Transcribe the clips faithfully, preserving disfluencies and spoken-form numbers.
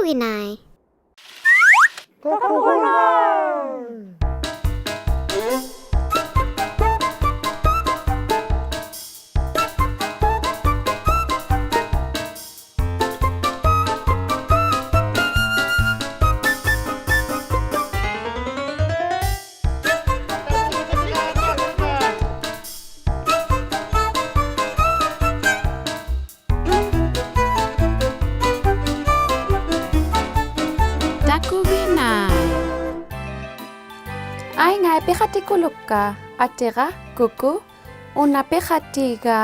ᑕᑯᒋᓇᐃ. ᑕᑯᒋᓇᐃ. ᐊᐃᙵᐃ ᐱᖃᑎᑯᓗᒃᑲ, ᐊᑎᕋ, ᑯᑯ, ᐅᓇ ᐱᖃᑎᒐ.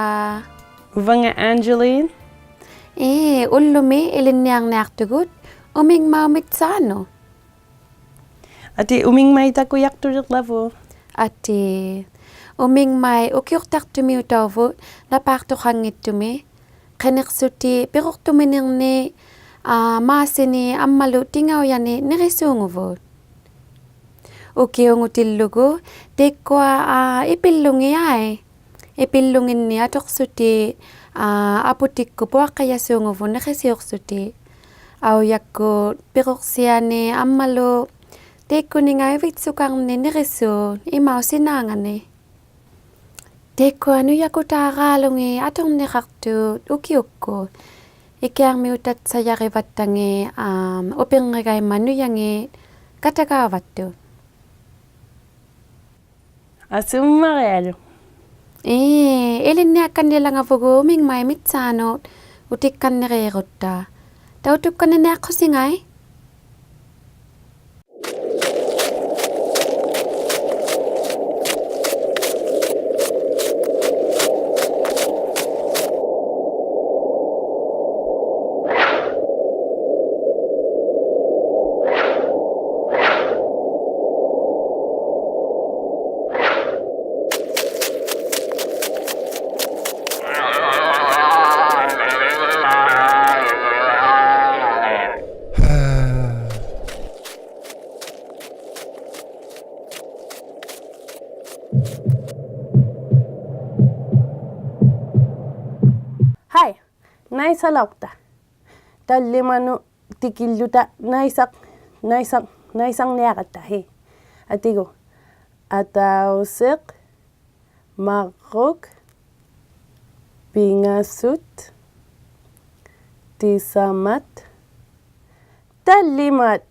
ᐅᕙᖓ Angeline. ᐄ, ᐅᓪᓗᒥ ᐃᓕᓐᓂᐊᕐᓂᐊᖅᑐᒍᑦ ᐅᒥᖕᒪᐅᑉ ᒥᑦᓵᓄᑦ. ᐊᑏ ᐅᒥᖕᒪᐃᑦ ᑕᑯᔭᖅᑐᓕᕐᓚᕗᑦ. ᐊᑏ ᐅᒥᖕᒪᐃᑦ ᐅᑭᐅᖅᑕᖅᑐᒥᐅᑕᐅᕗᑦ ᓇᐹᖅᑐᖃᙱᑦᑐᒥ. ᕿᓂᖅᓱᑎᒃ ᐱᕈᖅᑐᒥᓂᕐᓂᒃ, ᐋ, ᒫᓯᓂᒃ ᐊᒻᒪᓗ ᑎᖓᐅᔭᓂᒃ ᓂᕆᓲᖑᕗᑦ. ᐅᑭᐅᖑᑎᓪᓗᒍ, ᑕᐃᒃᑯᐊ, ᐋ, ᐃᐱᓪᓗᖏᑦ ᐊᐃ. ᐃᐱᓪᓗᖏᓐᓂᒃ ᐊᑐᖅᓱᑎᒃ, ᐋ, ᐊᐳᑎᒃᑯᑦ ᐳᐊᖅᑲᔭᓲᖑᕗᑦ ᓂᕿᓯᐅᖅᓱᑎᒃ. ᐊᐅᔭᒃᑯᑦ ᐱᕈᖅᓯᐊᓂᒃ ᐊᒻᒪᓗ ᑕᐃᒃᑯᓂᖓ ᐃᕕᑦᓱᑲᕐᓂᒃ ᓂᕆᓲᑦ ᐃᒪᐅᓯᓈᖓᓂᒃ. ᑕᐃᒃᑯᐊ ᓄᔭᑯᑖᕌᓗᖏᑦ ᐊᑐᕐᓂᖃᖅᑐᑦ ᐅᑭᐅᒃᑯᑦ. ᐃᑭᐊᕐᒥᐅᑕᑦᓴᔭᕆᕙᑦᑕᖏᑦ, ᐋᒻ, ᐅᐱᕐᖓᒐᐃᒻᒪᑦ ᓄᔭᖏᑦ ᑲᑕᒐᕙᑦᑐᑦ. ᐊᓱᒻᒪᕆᐊᓗᒃ. ᐄ, ᐃᓕᓐᓂᐊᒃᑲᓐᓂᓚᖓᕗᒍᑦ ᐅᒥᖕᒪᐃᑦ ᒥᑦᓵᓄᑦ ᐅᑎᒃᑲᓐᓂᕇᕈᑦᑕ. ᑕᐅᑐᒃᑲᓐᓂᕐᓂᐊᖅᑯᓯᖓᐃ. ᕼᐊᐃ, ᓇᐃᓴᓚᐅᖅᑕ. ᑕᓪᓕᒪᓄᑦ ᑎᑭᓪᓗᑕ ᓇᐃᓴᖅ, ᓇᐃᓴᖅ, ᓇᐃᓴᕐᓂᐊᕋᑦᑕ ᕼᐃ. ᐊᑏᒎᖅ. ᐊᑕᐅᓯᖅ, ᒪᕐᕉᒃ, ᐱᖓᓱᑦ, ᑎᓴᒪᑦ, ᑕᓪᓕᒪᑦ.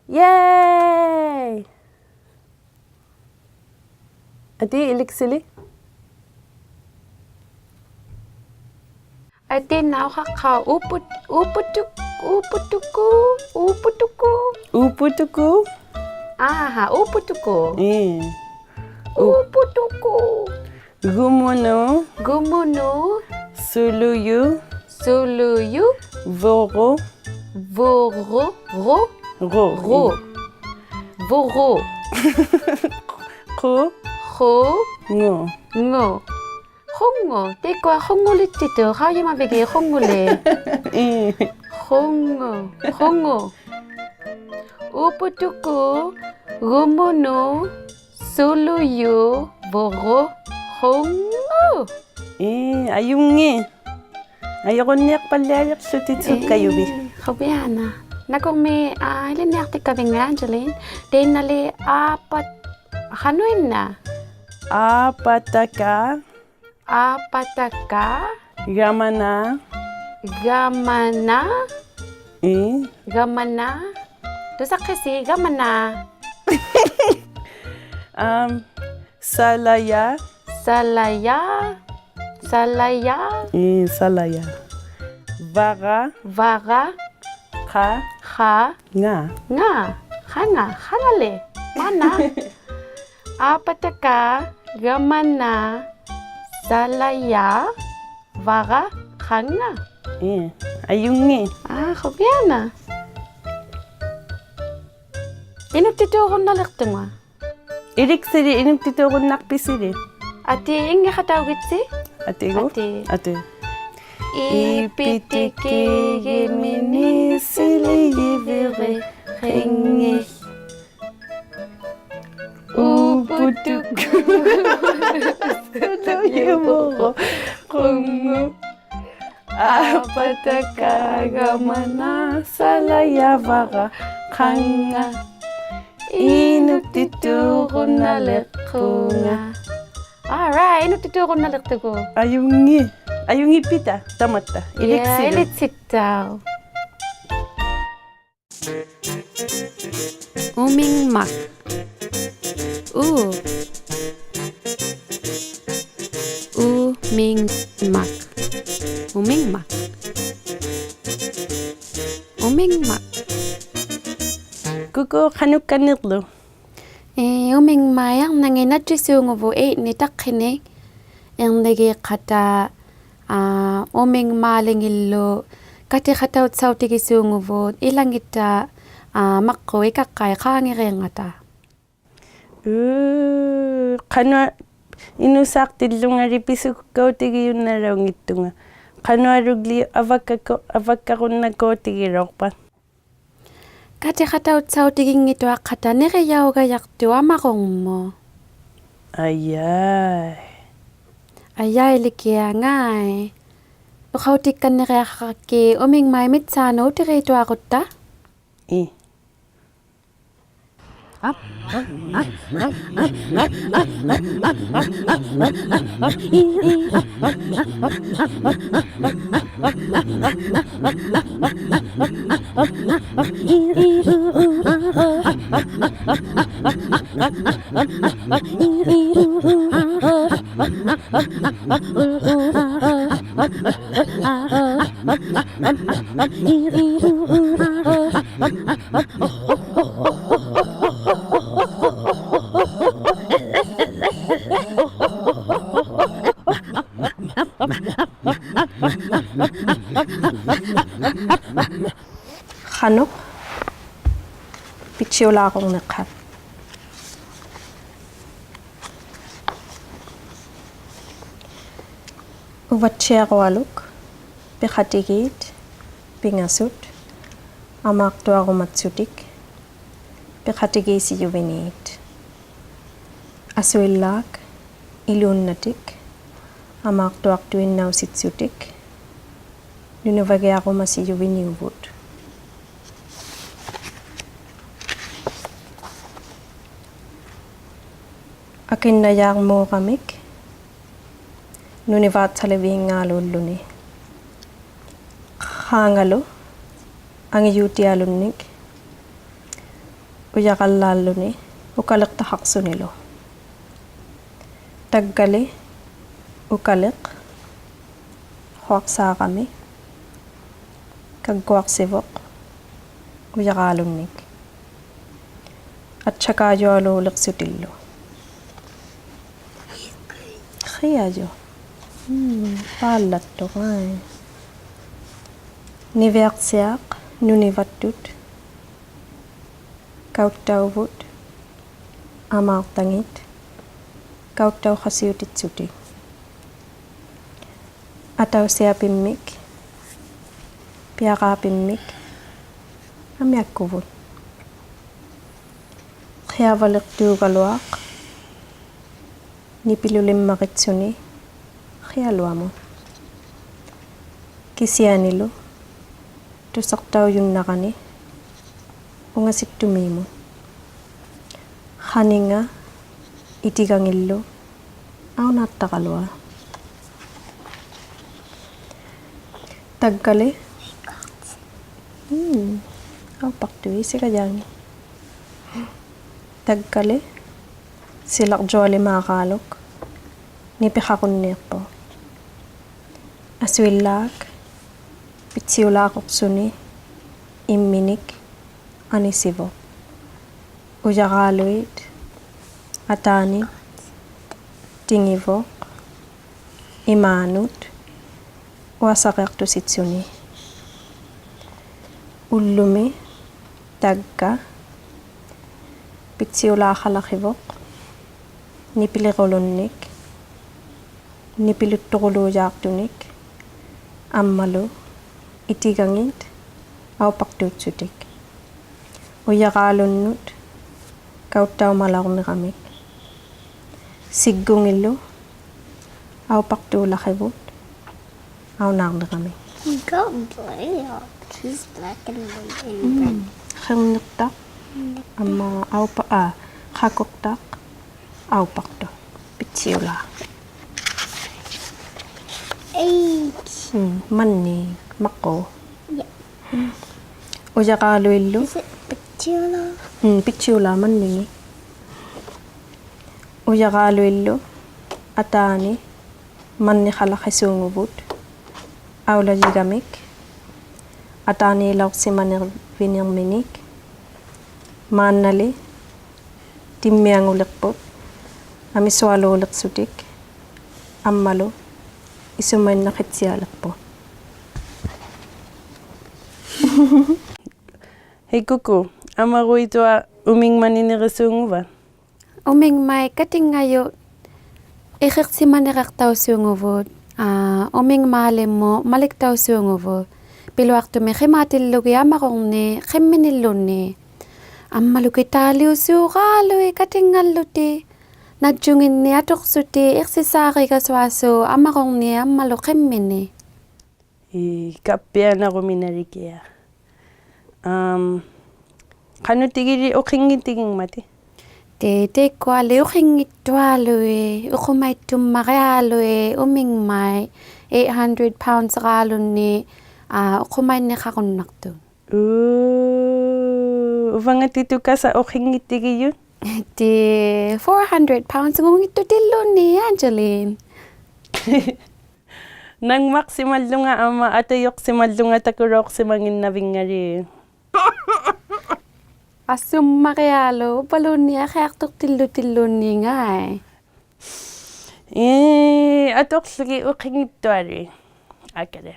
Yay! ᐊᑏ ᐃᓕᑦᓯᓕ. ᐊᑏ ᓇᐅᖃᖅᑲᐅ ᐅᐳᑦ-, ᐅᐳᑐᒃ-, ᐅᐳᑐᑯ, ᐅᐳᑐᑯ. ᐅᐳᑐᑯ. ᐊᕼᐊ, ᐅᐳᑐᑯ. ᐄ. ᐅ-, ᐅᐳᑐᑯ. ᒍᒧᓄ. ᒍᒧᓄ. ᓱᓗᔪ. ᓱᓗᔪ. ᕗᕈ. ᕗᕈ. ᕈ. ᕈ. ᕈ. ᕗᕈ. ᖁ. ᖁ. ᖑ. ᖑ. ᖁᖑ. ᑕᐃᒃᑯᐊ ᖁᖑᓕᑦᑎᑐᑦ. ᖃᐅᔨᒪᕕᒋᑦ ᖁᖑᓕᑦ? ᐄ. ᖁᖑ. ᖁᖑ. ᐅᐳᑐᑯ. ᒍᒧᓄ. ᓱᓗᔪ, ᕗᕈ, ᖁᖑ. ᐄ, ᐊᔪᙱ. ᐊᔪᕈᓐᓃᖅᐸᓪᓕᐊᓕᖅᖢᑎᑦ ᓱᒃᑲᔪᕕᑦ. ᐄ, ᖁᕕᐊᓇ. ᓇᑯᕐᒦᒃ, ᐋ, ᐃᓕᓐᓂᐊᖅᑎᒃᑲᕕᙵ, Angeline. ᑕᐃᓐᓇᓕ ᐋᐸᑦ-, ᖃᓄᐃᓐᓇ? ᐋᐸᑕᑲ. ᐋᐸᑕᑲ. ᒐᒪᓇ. ᒐᒪᓇ. ᐄ. ᒐᒪᓇ. ᑐᓴᖅᑭᓯ, ᒐᒪᓇ. ᐊᒻ, ᓴᓚᔭ. ᓴᓚᔭ. ᓴᓚᔭ. ᐄ, ᓴᓚᔭ. ᕙᕋ. ᕙᕋ. ᖃ. ᖃ. ᖓ. ᖓ. ᖃᖓ. ᖃᖓᓕ. ᒫᓐᓇ. ᐋᐸᑕᑲ, ᒐᒪᓇ, ᓴᓚᔭ, ᕙᕋ, ᖃᖓ. ᐄ, ᐊᔪᙱ. ᐋ, ᖁᕕᐊᓇ. ᐃᓄᒃᑎᑑᕈᓐᓇᓕᖅᑐᖓ. ᐃᓕᑦᓯᓕ, ᐃᓄᒃᑎᑑᕈᓐᓇᖅᐱᓯᓕ. ᐊᑏ ᐃᙱᖃᑕᐅᒋᑦᓯ. ᐊᑏᒎᖅ. ᐊᑏ. ᐊᑏ. ᐃᐱᑎᑭ ᒋᒥᓂ ᓯᓕᔨ ᕕᕆ ᕿᖏ. ᐅᐳᑐᑯ. ᓱᓗᔪ ᕗᕈ ᖁᖑ. ᐊᐸᑕᑲᒐᒪᓇᓴᓚᔭᕙᕋ ᖃᖓ. ᐃᓄᒃᑎᑑᕈᓐᓇᓕᖅᑯᖓ. All right, ᐃᓄᒃᑎᑑᕈᓐᓇᓕᖅᑐᒍᑦ. ᐊᔪᙱ, ᐊᔪᙱ ᐱᑕ, ᑕᒪᑦᑕ. Yeah, ᐃᓕᑦᓯᓪᓚᕗᑦ. ᐅᒥᖕᒪᒃ. ᐅ. ᐅᒥᖕᒪᒃ. ᐅᒥᖕᒪᒃ. ᐅᒥᖕᒪᒃ. ᑯᑯ ᖃᓄᒃᑲᓐᓂᕐᓗ. ᐄ, ᐅᒥᖕᒪᐃᑦ ᓇᖏᑦ ᓇᔾᔨᓲᖑᕗᑦ ᐃᓐᓂ ᑕᖅᑭᓂᒃ, ᐃᓐᓂᒌᖅᑲᑕ, ᐋ, ᐅᒥᖕᒪᓕᖏᓪᓗ ᑲᑎᖃᑕᐅᑦᓴᐅᑎᒋᓲᖑᕗᑦ ᐃᓚᖏᑦᑕ, ᐋ, ᒪᕐᕉᒃ ᐃᑲᖅᑲᐃᑦ ᖄᖏᕇᖓᑕ. ᐆ, ᖃᓄᐊ ᐃᓄᓵᖅᑎᓪᓗᖓᓕ ᐱᓱᒃᑲᐅᑎᒋᔪᓐᓇᓚᐅᙱᑦᑐᖓ. ᖃᓄᐊᓗᒡᓕ ᐊᕙᒃᑲᑯ-, ᐊᕙᒃᑲᕈᓐᓇᒃᑯᑎᒋᓚᐅᖅᐸᑦ. ᑲᑎᖃᑕᐅᑦᓴᐅᑎᒋᙱᑐᐊᖅᑲᑕ ᓂᕆᔭᐅᒐᔭᖅᑐᖅ ᐊᒪᕈᕐᒧᑦ. ᐊᔭᐃ. ᐊᔭᐃᓕᑭᐊᖅ ᖓᐃ. ᐅᖃᐅᑎᒃᑲᓐᓂᕆᐊᖃᕋᒃᑭᑦ ᐅᒥᖕᒪᐃᑦ ᒥᑦᓵᓄᑦ ᐅᑎᕆᑐᐊᕈᑦᑕ. ᐄ. ᖃᓄᖅ ᐱᑦᓯᐅᓛᕈᕐᓂᖅᑲᑦ. ᐅᕙᑦᓯᐊᕈᐊᓗᒃ, ᐱᖃᑎᒌᑦ, ᐱᖓᓱᑦ, ᐊᒫᕐᑐᐊᕈᒪᑦᓱᑎᒃ, ᐱᖃᑎᒌᓯᔪᕕᓃᑦ. ᐊᓱᐃᓛᒃ, ᐃᓘᓐᓇᑎᒃ, ᐊᒫᕐᑐᐊᕐᑐᐃᓐᓇᐅᓯᑦᓱᑎᒃ, ᓄᓇᕙᒋᐊᕈᒪᓯᔪᕕᓂᐅᕗᑦ. ᐊᑭᓐᓇᔮᕐᒨᕋᒥᒃ, ᓄᓂᕚᑦᓴᓕᕕᖔᓘᓪᓗᓂ. ᖄᖓᓗ, ᐊᖏᔫᑎᐊᓗᓐᓂᒃ, ᐅᔭᕋᓪᓛᓪᓗᓂ, ᐅᑲᓕᖅᑕᖃᖅᓱᓂᓗ. ᑕᒡᒐᓕ, ᐅᑲᓕᖅ, ᖁᐊᖅᓵᕋᒥ, ᑲᒡᒍᐊᖅᓯᕗᖅ, ᐅᔭᕋᓗᓐᓂᒃ. ᐊᑦᓴᑳᔪᐊᓘᓕᖅᓱᑎᓪᓗ. ᕿᐊᔪᖅ. ᒻᒻ, ᐸᓪᓚᑦᑐᖅ, ᐊᐃ. ᓂᕕᐊᖅᓯᐊᖅ, ᓄᓂᕙᑦᑐᑦ. ᑲᐅᑦᑕᐅᕗᑦ, ᐊᒫᖅᑕᖏᑦ, ᑲᐅᑦᑕᐅᖃᓯᐅᑎᑦᓱᑎᒃ. ᐊᑕᐅᓯᐊᐱᒻᒥᒃ, ᐱᐊᕌᐱᒻᒥᒃ, ᐊᒥᐊᒃᑯᕗᑦ. ᕿᐊᕙᓕᖅᑑᒐᓗᐊᖅ, ᓂᐱᓗᓕᒻᒪᕆᑦᓱᓂ, ᕿᐊᓗᐊᒧᑦ. ᑭᓯᐊᓂᓗ, ᑐᓴᖅᑕᐅᔪᓐᓇᕋᓂ, ᐅᖓᓯᑦᑐᒦᒧᑦ. ᖃᓂᖓ, ᐃᑎᒐᖏᓪᓗ, ᐊᐅᓈᑦᑕᕋᓗᐊᖅ. ᑕᒡᒐᓕ, ᒻᒻ, ᐊᐅᐸᖅᑐᐃᑦ ᐃᓯᒐᔮᖏᑦ. ᑕᒡᒐᓕ, ᓯᓚᕐᔪᐊᓕᒫᕌᓗᒃ, ᓂᐱᖃᕈᓐᓃᖅᐳᖅ. ᐊᓱᐃᓛᒃ, ᐱᑦᓯᐅᓛᖁᖅᓱᓂ, ᐃᒻᒥᓂᒃ, ᐊᓂᓯᕗᖅ. ᐅᔭᕋᓗᐃᑦ, ᐊᑖᓂᑦ, ᑎᖏᕗᖅ, ᐃᒫᓄᑦ, ᐅᐊᓴᕆᐊᖅᑐᓯᑦᓱᓂ. ᐅᓪᓗᒥ, ᑕᒡᒐ, ᐱᑦᓯᐅᓛᖃᓚᕿᕗᖅ, ᓂᐱᓕᕈᓗᓐᓂᒃ, ᓂᐱᓗᑦᑐᕈᓘᔮᖅᑐᓂᒃ, ᐊᒻᒪᓗ, ᐃᑎᒐᖏᑦ, ᐊᐅᐸᖅᑑᑦᓱᑎᒃ. ᐅᔭᕋᓗᓐᓄᑦ, ᑲᐅᑦᑕᐅᒪᓚᐅᕐᓂᕋᒥᒃ. ᓯᒡᒍᖏᓪᓗ, ᐊᐅᐸᖅᑑᓚᕿᕗᑦ, ᐊᐅᓈᕐᓂᕋᒥᒃ. You got black. She's black and white and red. ᕿᕐᓂᖅᑕᖅ. ᐊᒻᒪ ᐊᐅᐸ-, ᐋ, ᖃᑯᖅᑕᖅ. ᐊᐅᐸᖅᑐᖅ. ᐱᑦᓯᐅᓚ. Eight. ᒻᒻ, ᒪᓐᓂᒃ, ᒪᕐᕉᒃ. Yeah. ᐅᔭᕋᓗᐃᓪᓗ. Is it ᐱᑦᓯᐅᓚ? ᒻᒻ, ᐱᑦᓯᐅᓚ ᒪᓐᓂᖏᑦ. ᐅᔭᕋᓗᐃᓪᓗ. ᐊᑖᓂ. ᒪᓐᓂᖃᓚᖅᓯᓲᖑᕗᑦ, ᐊᐅᓚᔨᒐᒥᒃ, ᐊᑖᓃᓚᐅᖅᓯᒪᓂᕕᓂᕐᒥᓂᒃ, ᒫᓐᓇᓕ ᑎᒻᒥᐊᖑᓕᖅᐳᑦ, ᐊᒥᓱᐊᓘᓕᖅᓱᑎᒃ, ᐊᒻᒪᓗ ᐃᓱᒪᐃᓐᓇᕿᑦᓯᐊᓕᖅᐳᑦ. ᕼᐃ ᑯᑯ, ᐊᒪᕈᐃᑦᑐᐊᖅ ᐅᒥᖕᒪᓂ ᓂᕆᓲᖑᕙᑦ? ᐅᒥᖕᒪᐃᑦ ᑲᑎᙵᔪᑦ ᐃᕿᖅᓯᒪᓂᕋᖅᑕᐅᓲᖑᕗᑦ, ᐋ, ᐅᒥᖕᒫᓕᒻᒧᑦ ᒪᓕᒃᑕᐅᓲᖑᕗᑦ. ᐱᓗᐊᖅᑐᒥᒃ ᕿᒫᑎᓪᓗᒋᑦ ᐊᒪᕈᕐᓂᒃ ᕿᒻᒥᓂᓪᓘᓐᓃᑦ. ᐊᒻᒪᓗᑭᑖᓕᐅᓲᖃᓗᐃᑦ ᑲᑎᙵᓪᓗᑎᒃ. ᓇᔾᔪᖏᓐᓂᒃ ᐊᑐᖅᓱᑎᒃ ᐃᖅᓯᓵᕆᒐᓱᐊᓲᑦ ᐊᒪᕈᕐᓂᒃ ᐊᒻᒪᓗ ᕿᒻᒥᓂᒃ. ᐄ, ᑲᑉᐱᐊᓇᕈᒥᓇᓕᑭᐊᖅ. ᐊᒻ, ᖃᓄᑎᒋᓕ ᐅᕿᙱᑎᒋᖕᒪᑎᑦ? ᑕᐃ, ᑕᐃᒃᑯᐊᓕ ᐅᕿᙱᑦᑐᐊᓗᐃᑦ, ᐅᖁᒪᐃᑦᑐᒻᒪᕆᐊᓗᐃᑦ, ᐅᒥᖕᒪᐃᑦ, eight hundred pounds ᕌᓗᓐᓂᒃ, ᐋ, ᐅᖁᒪᐃᓐᓂᖃᕈᓐᓇᖅᑐᑦ. ᐆ, ᐅᕙᖓᑎᑐᑦ ᑲᓴᒃ ᐅᕿᙱᑎᒋᔪᑦ? ᑕᐃ, four hundred pounds ᖑᙱᑦᑐᑎᓪᓘᓐᓃᑦ, Angeline. ᓇᖕᒪᖅᓯᒪᓪᓗᖓ ᐊᒻᒪ ᐊᑕᔪᖅᓯᒪᓪᓗᖓ ᑕᑯᓚᐅᖅᓯᒪᙱᓐᓇᕕᙵᓕ. ᐊᓱᒻᒪᕆᐊᓗᒃ, ᐅᕝᕙᓘᓐᓃᑦ ᐊᕿᐊᖅᑐᖅᑎᓪᓗᑎᓪᓘᓐᓃᑦ ᖓᐃ. ᐄ, ᐊᑐᖅᖢᒋᑦ ᐅᕿᙱᑦᑐᐊᓗᐃᑦ. ᐊᑲᓕ.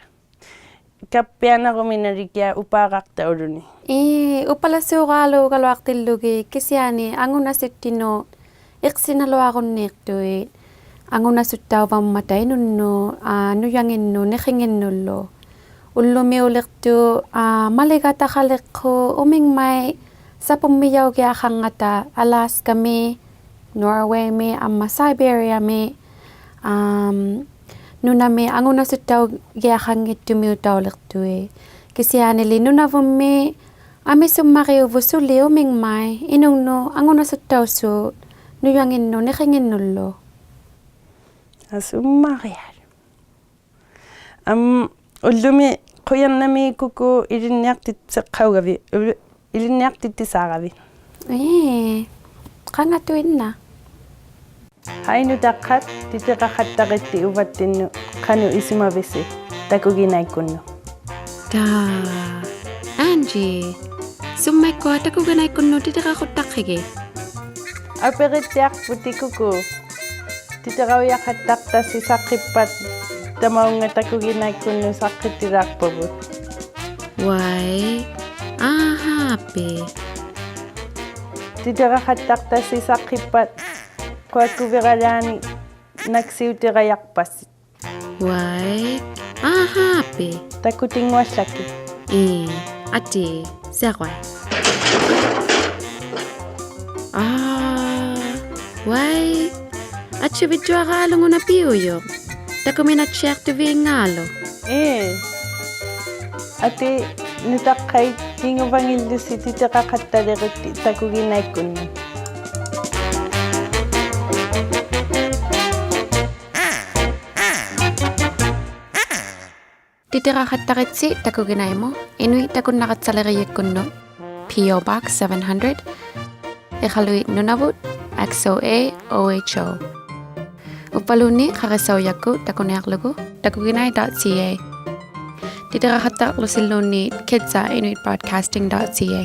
ᑲᑉᐱᐊᓇᕈᒥᓇᓕᑭᐊᖅ ᐅᐹᕋᖅᑕᐅᓗᓂ. ᐄ, ᐅᐸᓚᓲᕌᓘᒐᓗᐊᖅᑎᓪᓗᒋᑦ ᑭᓯᐊᓂ ᐊᖑᓇᓱᑦᑎᓄᑦ ᐃᖅᓯᓇᓗᐊᕈᓐᓃᖅᑐᐃᑦ. ᐊᖑᓇᓱᑦᑕᐅᕙᒻᒪᑕ ᐃᓄᓐᓄᑦ, ᐋ, ᓄᔭᖏᓐᓄᑦ ᓂᕿᖏᓐᓄᓪᓗ. ᐅᓪᓗᒥᐅᓕᖅᑐᖅ, ᐋ, ᒪᓕᒐᑕᖃᓕᖅᑯᖅ ᐅᒥᖕᒪᐃᑦ ᓴᐳᒻᒥᔭᐅᒋᐊᖃᕐᖓᑕ Alaska-ᒥ, Norway-ᒥ, ᐊᒻᒪ Siberia-ᒥ, ᐋᒻ, ᓄᓇᒥ ᐊᖑᓇᓱᑦᑕᐅᒋᐊᖃᙱᑦᑐᒥᐅᑕᐅᓕᖅᑐᐃᑦ. ᑭᓯᐊᓂᓕ ᓄᓇᕗᒻᒥ ᐊᒥᓱᒻᒪᕆᐅᕗᑦ ᓱᓕ ᐅᒥᖕᒪᐃᑦ ᐃᓄᖕᓄᑦ ᐊᖑᓇᓱᑦᑕᐅᓲᑦ ᓄᔭᖏᓐᓄᑦ ᓂᕿᖏᓐᓄᓪᓗ. ᐊᓱᒻᒪᕆᐊᓗᒃ. ᐊᒻ, ᐅᓪᓗᒥ ᖁᔭᓐᓇᒦᒃ ᑯᑯ ᐃᓕᓐᓂᐊᖅᑎᑦᑎᓴᖃᐅᒐᕕᑦ, ᐅ-, ᐃᓕᓐᓂᐊᖅᑎᑦᑎᓵᕋᕕᑦ. ᐄ, ᖃᖓᑐᐃᓐᓇᖅ. ᕼᐊᐃ ᓄᑕᖅᑲᑦ, ᑎᑎᕋᖃᑦᑕᕆᑦᑎ ᐅᕙᑦᑎᓐᓄᑦ ᖃᓄᖅ ᐃᓱᒪᕕᓯ ᑕᑯᒋᓇᐃᒃᑯᓐᓄᑦ. ᑖ, Angie, ᓱᒻᒪᐃᒃᑯᐊ ᑕᑯᒋᓇᐃᒃᑯᓐᓄᑦ ᑎᑎᕋᖁᑦᑕᖅᑭᒋᑦ? ᐊᐱᕆᑦᑎᐊᖅᐳᑎᑦ ᑯᑯ. ᑎᑎᕋᐅᔭᖃᑦᑕᖅᑕᓯ ᓴᖅᑭᑉᐸᑦ ᑕᒪᐅᖓ ᑕᑯᒋᓇᐃᒃᑯᓐᓄᑦ ᓴᖅᑭᑎᓛᖅᐸᕗᑦ. ᐅᐊᐃ, ᐊᕼᐊᐱ. ᑎᑎᕋᖃᑦᑕᖅᑕᓯ ᓴᖅᑭᑉᐸᑦ ᖁᐊᒃᑯᕕᕋᓛᓂ ᓇᒃᓯᐅᑎᒐᔭᖅᐸᓯ. ᐅᐊᐃ, ᐊᕼᐊᐱ. ᑕᑯᑎᙳᐊᓪᓚᒋᑦ. ᐄ, ᐊᑏ, ᓯᐊᕈᐊᐃ. ᐋ, ᐅᐊᐃ, ᐊᑦᓯᕕᔾᔪᐊᕌᓗᒃ ᐅᓇ ᐱᐅᔪᖅ. ᑕᑯᒥᓇᑦᓯᐊᖅᑐᕕᖔᓗᒃ. ᐄ. ᐊᑏ, ᓄᑕᖅᑲᐃᑦ ᐱᖑᕙᙱᓪᓗᓯ ᑎᑎᕋᖃᑦᑕᓕᕆᑦᑎ ᑕᑯᒋᓇᐃᒃᑯᓐᓄᑦ. ᑎᑎᕋᖃᑦᑕᕆᑦᓯ ᑕᑯᒋᓇᐃᒧᑦ, ᐃᓄᐃᑦ ᑕᑯᓐᓇᕋᑦᓴᓕᕆᔨᒃᑯᓐᓄᑦ, P O Box seven hundred, ᐃᖃᓗᐃᑦ ᓄᓇᕗᑦ, X O A O H O. ᐅᕝᕙᓘᓐᓃᑦ ᖃᕆᓴᐅᔭᒃᑯᑦ ᑕᑯᓂᐊᕐᓗᒍ, takuginai dot C A. ᑎᑎᕋᖃᑦᑕᕐᓗᓯᓘᓐᓃᑦ kids at inuit broadcasting dot C A.